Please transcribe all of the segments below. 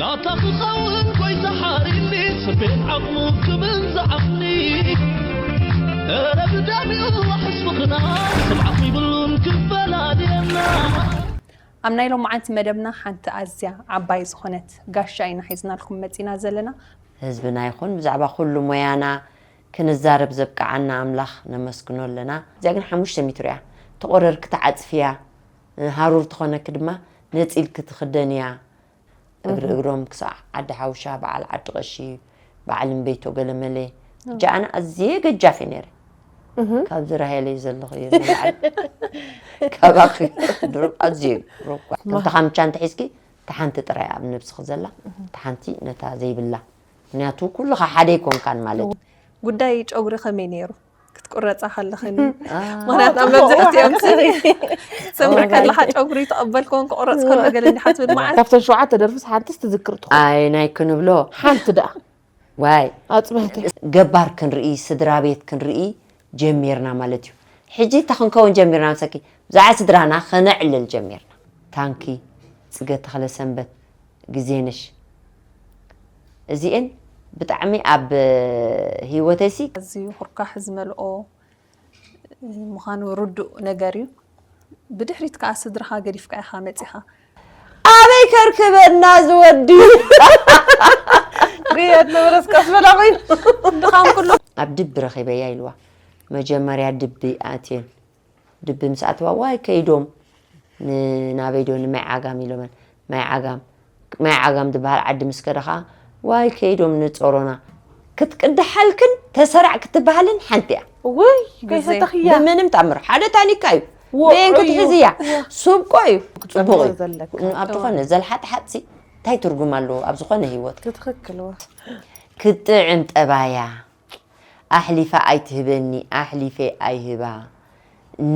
ናታ ክኸውን ጎይታ ሓሪኒ፣ ሰበን ዓቕሙ ክምንዝዓኒ። እረ ብደሚኡ ሕስብኽና፣ ስምዓት ይብሉን ክፈላልየና። ኣብ ናይ ሎማዓንቲ መደብና ሓንቲ ኣዝያ ዓባይ ዝኾነት ጋሻ ኢና ሒዝናልኩም መጺና ዘለና። ህዝብና ይኹን ብዛዕባ ኩሉ ሞያና ክንዛረብ ዘብቅዓና ኣምላኽ ነመስግኖ ኣለና። እዚኣ ግን ሓሙሽተ ሜትሮ እያ። ተቖረርኪ ትዓጽፍያ፣ ሃሩር ተኾነኪ ድማ ነጺልኪ ትኽደንያ። እግሪ እግሮም ክሳዕ ዓዲ ሓውሻ፣ በዓል ዓዲ ቀሺ፣ በዓል እምበይቶ ገለመለ። ጃኣና ኣዝየ ገጃፍ እየ ነይረ። ካብዚ ራሄለይ ዘለኹ እየ ንላዕሊ። ካባኺ ድሩብ ኣዝየ ሩባ። ክልተ ካምቻ እንተሒዝኪ፣ እታ ሓንቲ ጥራይ ኣብ ነብስኺ ዘላ፣ እታ ሓንቲ ነታ ዘይብላ። ምክንያቱ ኩልኻ ሓደ ኣይኮንካን ማለት እዩ። ጉዳይ ጨጉሪ ከመይ ነይሩ? ክትቁረጻ ከለኽን? ምኽንያቱ ኣብ መብዛሕትኦም ሰሚዕ ከለኻ ጨጉሪ ተቐበልክዎን ክቑረጽ ከሎ ገለ እንዲኻ ትብል መዓት። ካብተን ሸውዓተ ደርፍስ ሓንቲስ ትዝክር ትኾን? ኣይ፣ ናይ ክንብሎ። ሓንቲ ደኣ። ዋይ። ኣጽብህቲ። ገባር ክንርኢ፣ ስድራ ቤት ክንርኢ ጀሚርና ማለት እዩ። ሕጂ እንታይ ክንከውን ጀሚርና መሰኪ? ብዛዕባ ስድራና ከነዕልል ጀሚርና። ታንኪ፣ ጽገ ተኽለ ሰንበት፣ ግዜነሽ። እዚኤን ብጣዕሚ ኣብ ህይወተይሲ ኣዝዩ ኩርካሕ ዝመልኦ ምዃኑ ርዱእ ነገር እዩ። ብድሕሪት ከኣ ስድራኻ ገዲፍካ ኢኻ መጺኻ። ኣበይ ከርክበና ዝወዲ? ግየት ንብረስ ቀስ በላ ኮይኑ። ድኻም ኩሉ። ኣብ ድቢ ረኺበያ ኢልዋ። መጀመርያ ድቢ ኣትየን። ድቢ ምስ ኣተዋ፣ ዋይ ከይዶም ን-፣ ናበይ ዶ ንማይ ዓጋም ኢሎመን። ማይ ዓጋም፣ ማይ ዓጋም ዝበሃል ዓዲ ምስ ከደ ኸዓ፣ ዋይ ከይዶም ንጾሮና። ክትቅድሓልክን ተሰራዕ ክትበሃልን ሓንቲ እያ። ውይ፣ ግዜ። ከይሰተኽያ። ብምንም ተኣምር። ሓደ ታኒካ እዩ። ውዑይ በየን እዩ። ክትሕዝያ? እዋ። ሱብቆ እዩ። ክትጽብቆ ጽቡቕ እዩ። ዘለካ። ን-፣ ኣብ ዝኾነ ዘልሓጥሓጥሲ እንታይ ትርጉም ኣለዎ ኣብ ዝኾነ ህይወት? ትኽክል፣ እዋ። ክትጥዕም ጠባያ። ኣሕሊፋ ኣይትህበኒ፣ ኣሕሊፈ ኣይህባ።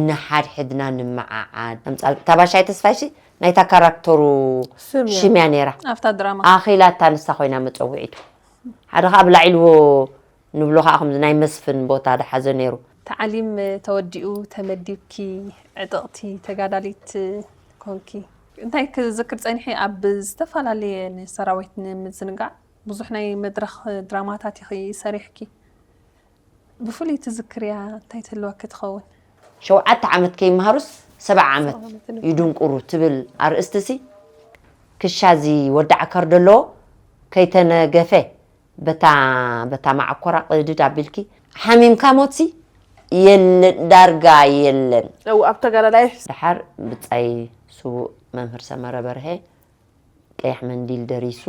ንሓድሕድና ንመዓዓድ። ኣምጻል-፣ እታ ባሻይ ተስፋይሲ ናይታ ካራክተሩ ስም እያ። ሽም እያ ነይራ። ኣብታ ድራማ። ኣኺላታ ንሳ ኮይና መጸውዒቱ። ሓደ ኸኣ ብላዕ ኢልዎ ንብሎ ኸኣ ከምዚ ናይ መስፍን ቦታ ድሓዘ ነይሩ። ታዕሊም ተወዲኡ ተመዲብኪ ዕጥቕቲ ተጋዳሊት ኮንኪ። እንታይ ክዝክር ጸኒሐ፣ ኣብ ዝተፈላለየ ንሰራዊት ንምዝንጋዕ ብዙሕ ናይ መድረኽ ድራማታት ኢኺ ሰሪሕኪ። ብፍሉይ ትዝክርያ እንታይ ትህልወኪ ትኸውን? ሸውዓተ ዓመት ከይመሃሩስ ሰብዓ ዓመት ሰብዓ ዓመት ይድንቁሩ ትብል ኣርእስትሲ፣ ክሻ እዚ ወዲ ዓከር ደለዎ ከይተነገፈ በታ፣ በታ መዓኮራ ቅድድ ኣቢልኪ፣ ሓሚምካ ሞትሲ የለን፣ ዳርጋ የለን። እው፣ ኣብ ተጋዳላይ። ደሓር ብጻይ ስዉእ መምህር ሰመረ በርሀ ቀይሕ መንዲል ደሪሱ፣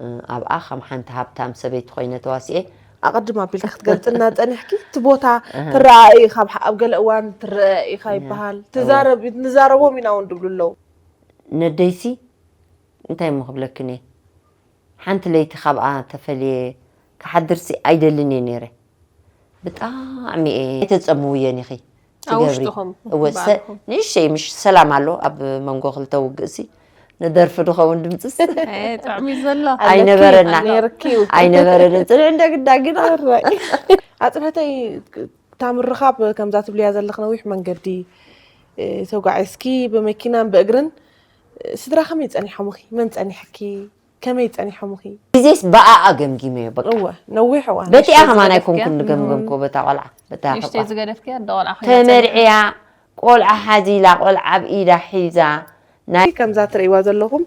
እ፣ ኣብኣ ከም ሓንቲ ሃብታም ሰበይቲ ኮይነ ተዋሲኤ። ኣቐድም ኣቢልኪ ክትገልጽልና ጸኒሕኪ፣ እቲ ቦታ እህ። ትረኣ ኢኻ፣ ኣብ፣ ኣብ ገለ እዋን ትረአ ኢኻ እህ። ይበሃል። እወ። ትዛረብ፣ ንዛረቦም ኢና እውን ድብሉ ኣለዉ። ነደይሲ እንታይ እሞ ክብለክን እየ? ሓንቲ ለይቲ ካብኣ ተፈልየ ክሓድርሲ ኣይደልን እየ ነይረ። ብጣዕሚ እየ። ኣይተጸምውየን ኢኺ ኣብ ትገብሪ። ውሽጥኹም እወ፣ ሰ-፣ ባዕልኹም። ንእሽተይ ምሽ ሰላም ኣሎ ኣብ መንጎ ክልተ ውግእሲ። ንደርፊ ድኸውን ድምፅስ? እ፣ ጥዕሚ ዘሎ። ኣይነበረና። ኣለኪ፣ ነይርኪ። ኣይነበረንን። ጽንዕ እንደ ግዳ ግን። ኣራይ። ኣጽብሕተይ፣ እታ ምርኻብ ከምዛ ትብልያ ዘለኽ ነዊሕ መንገዲ፣ እ፣ ተጓዒዝኪ ብመኪናን ብእግርን፣ እ፣ ስድራ ከመይ ጸኒሖምኺ? መን ጸኒሕኪ? ከመይ ጸኒሖምኺ? ግዜስ ብኣኣ ገምጊመዮ፣ በቃ። እወ፣ ነዊሕ እዋን። በቲኣ ንእሽቶ ከማን ዝገደፍክያ? ኣይኮንኩን ዝገምገምኮ፣ በታ ቆልዓ፣ በታ ንእሽተይ ተቋ-፣ ዝገደፍክያ፣ ኣደ ቆልዓ ኮይና ተመርዕያ፣ ቆልዓ ሓዚላ፣ ቆልዓ ኣብ ኢዳ ሒዛ፣ ናይ ከምዛ ትርእይዋ ዘለኹም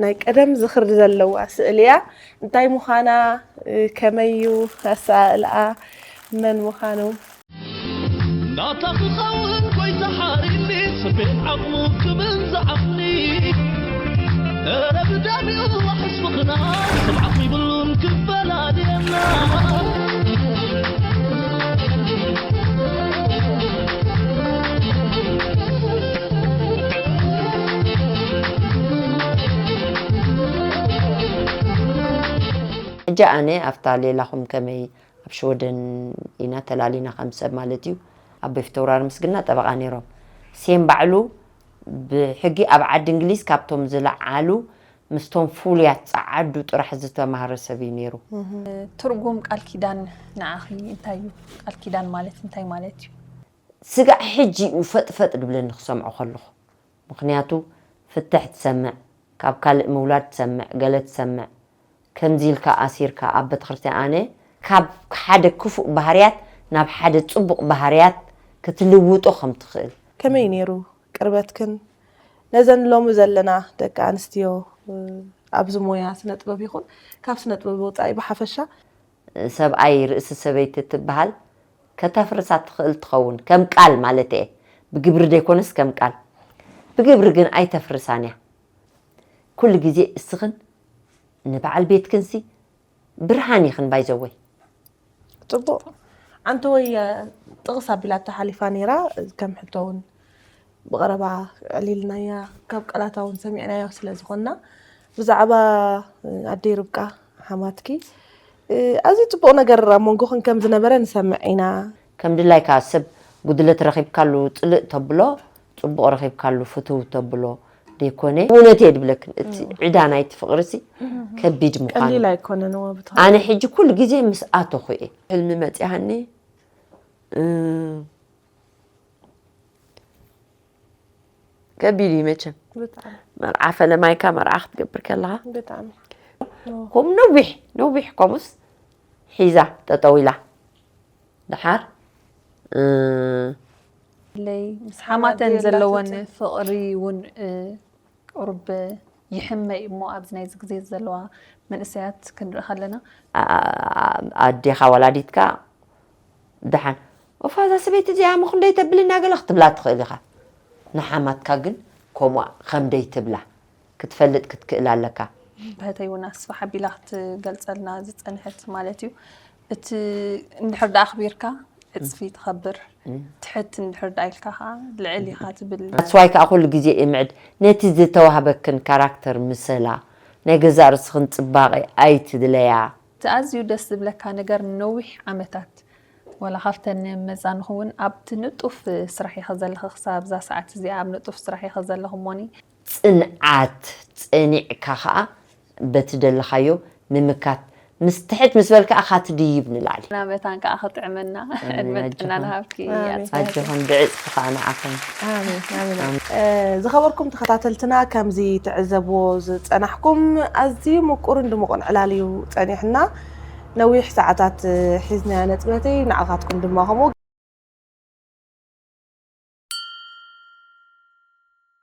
ናይ ቀደም ዝኽሪ ዘለዋ ስእሊ እያ። እንታይ ምዃና፣ እ፣ ከመይ እዩ ኣሰኣእልኣ፣ መን ምዃኑ፣ ናታ ክኸውን ጎይታ ሓሪኒ፣ ሰበን ዓቕሙ ክምንዝዓኒ። እረ ብደሚኡ ሕስብኽና፣ ስምዓት ይብሉን ክፈላልየና። ሕጂ ኣነ ኣብታ ሌላኹም ከመይ ኣብ ሽወደን ኢና ተላሊና ከም ሰብ ማለት እዩ። ኣቦይ ፊተውራሪ ምስግና ጠበቓ ነይሮም። ሴም ባዕሉ ብሕጊ ኣብ ዓዲ እንግሊዝ ካብቶም ዝለዓሉ ምስቶም ፍሉያት ጸዓዱ ጥራሕ ዝተማህረ ሰብ እዩ ነይሩ። ትርጉም ቃል ኪዳን ንዓኺ እንታይ እዩ? ቃል ኪዳን ማለት እንታይ ማለት እዩ? ስጋዕ ሕጂ እዩ ፈጥፈጥ ድብለኒ ክሰምዖ ከለኹ። ምኽንያቱ ፍትሕ ትሰምዕ፣ ካብ ካልእ ምውላድ ትሰምዕ፣ ገለ ትሰምዕ። ከምዚ ኢልካ ኣሲርካ ኣብ ቤተክርስትያን ኣነ ካብ ሓደ ክፉእ ባህርያት ናብ ሓደ ጽቡቕ ባህርያት ክትልውጦ ከም ትኽእል። ከመይ ነይሩ ቅርበትክን ነዘን ሎሚ ዘለና ደቂ ኣንስትዮ ኣብዚ ሞያ ስነ ጥበብ ይኹን ካብ ስነ ጥበብ ወፃኢ ብሓፈሻ? ሰብኣይ ርእሲ ሰበይቲ ትበሃል ከተፍርሳ ትኽእል ትኸውን፣ ከም ቃል ማለት እየ። ብግብሪ ዘይኮነስ ከም ቃል። ብግብሪ ግን ኣይተፍርሳን እያ። ኩሉ ግዜ እስኽን ንበዓል ቤትክንሲ ብርሃን ኢኽን ባይዘወይ። ፅቡቕ። ኣንተ ወይ ጥቕስ ኣቢላቶ ሓሊፋ ነይራ ከም ሕቶ እውን ብቐረባ ኣዕሊልናያ ካብ ቃላታ እውን ሰሚዕናዮ ስለ ዝኾንና ብዛዕባ ኣደይ ርብቃ ሓማትኪ ኣዝዩ ፅቡቕ ነገር ኣብ መንጎኽን ከም ዝነበረ ንሰምዕ ኢና። ከም ድላይካ ሰብ ጉድለት ረኺብካሉ ፅልእ ተብሎ፣ ፅቡቕ ረኺብካሉ ፍትው ተብሎ ደይኮነ። እውነት እየ ድብለክን እቲ ዕዳ ናይቲ ፍቕርሲ ከቢድ ምዃኑ። ቀሊል ኣይኮነን። እዋ ብትኽክል። ኣነ ሕጂ ኩሉ ግዜ ምስ ኣተኹ እየ። ሕልሚ መፂሃኒ እ፣ ከቢድ እዩ መቸም። ብጣዕሚ መርዓ ፈለማይካ መርዓ ክትገብር ከለኻ ብጣዕሚ ከምኡ ነዊሕ ነዊሕ ከምኡስ ሒዛ ጠጠው ኢላ ድሓር እ፣ ለይ ምስ ሓማተን ዘለወን ፍቕሪ እውን እ፣ ቁሩብ ይሕመ እዩ እሞ ኣብዚ ናይዚ ግዜ ዘለዋ መንእሰያት ክንርኢ ከለና ኣዴኻ ወላዲትካ ደሓን ኦፋ እዛ ሰበይቲ እዚኣ እሞ ክንደይ ተብልና ገለ ክትብላ ትኽእል ኢኻ። ንሓማትካ ግን ከምኡ ከምደይ ትብላ ክትፈልጥ ክትክእል ኣለካ። ብህተይ እውን ኣስፍሕ ኣቢላ ክትገልፀልና ዝፀንሐት ማለት እዩ። እቲ እንድሕር ደኣ ኣኽቢርካ ዕፅፊ ትኸብር፣ ትሕት እንድሕር ደኣ ኢልካ ከዓ ልዕል ኢኻ ትብል። ኣስዋይ ከዓ ኩሉ ግዜ እምዕድ ነቲ ዝተዋህበክን ካራክተር ምሰላ፣ ናይ ገዛእ ርእስኽን ፅባቐ ኣይትድለያ። እቲ ኣዝዩ ደስ ዝብለካ ነገር ንነዊሕ ዓመታት ዋላ ካብተን መፃንኹ እውን ኣብቲ ንጡፍ ስራሕ ኢኻ ዘለኺ፣ ክሳብ እዛ ሰዓት እዚኣ ኣብ ንጡፍ ስራሕ ኢኻ ዘለኺ እሞኒ። ፅንዓት ፀኒዕካ ከዓ በቲ ደለኻዮ ምምካት ምስ ትሕት ምስ በልካ እኻ ትድይብ ንላዕሊ። ናበታን ከዓ ክጥዕመና ዕድመ ጥዕና ንሃብኪ ኣፅንዕቲ። ኣጆኽን ብዕፅፊ ከዓ ንዓኽን። ኣሜን ኣሜን። ዝኸበርኩም ተኸታተልትና ከምዚ ትዕዘብዎ ዝፀናሕኩም ኣዝዩ ምቁርን ድሙቕን ዕላል እዩ ፀኒሕና። ነዊሕ ሰዓታት ሒዝናዮ ነጥበተይ ንዓኻትኩም ድማ ከምኡ።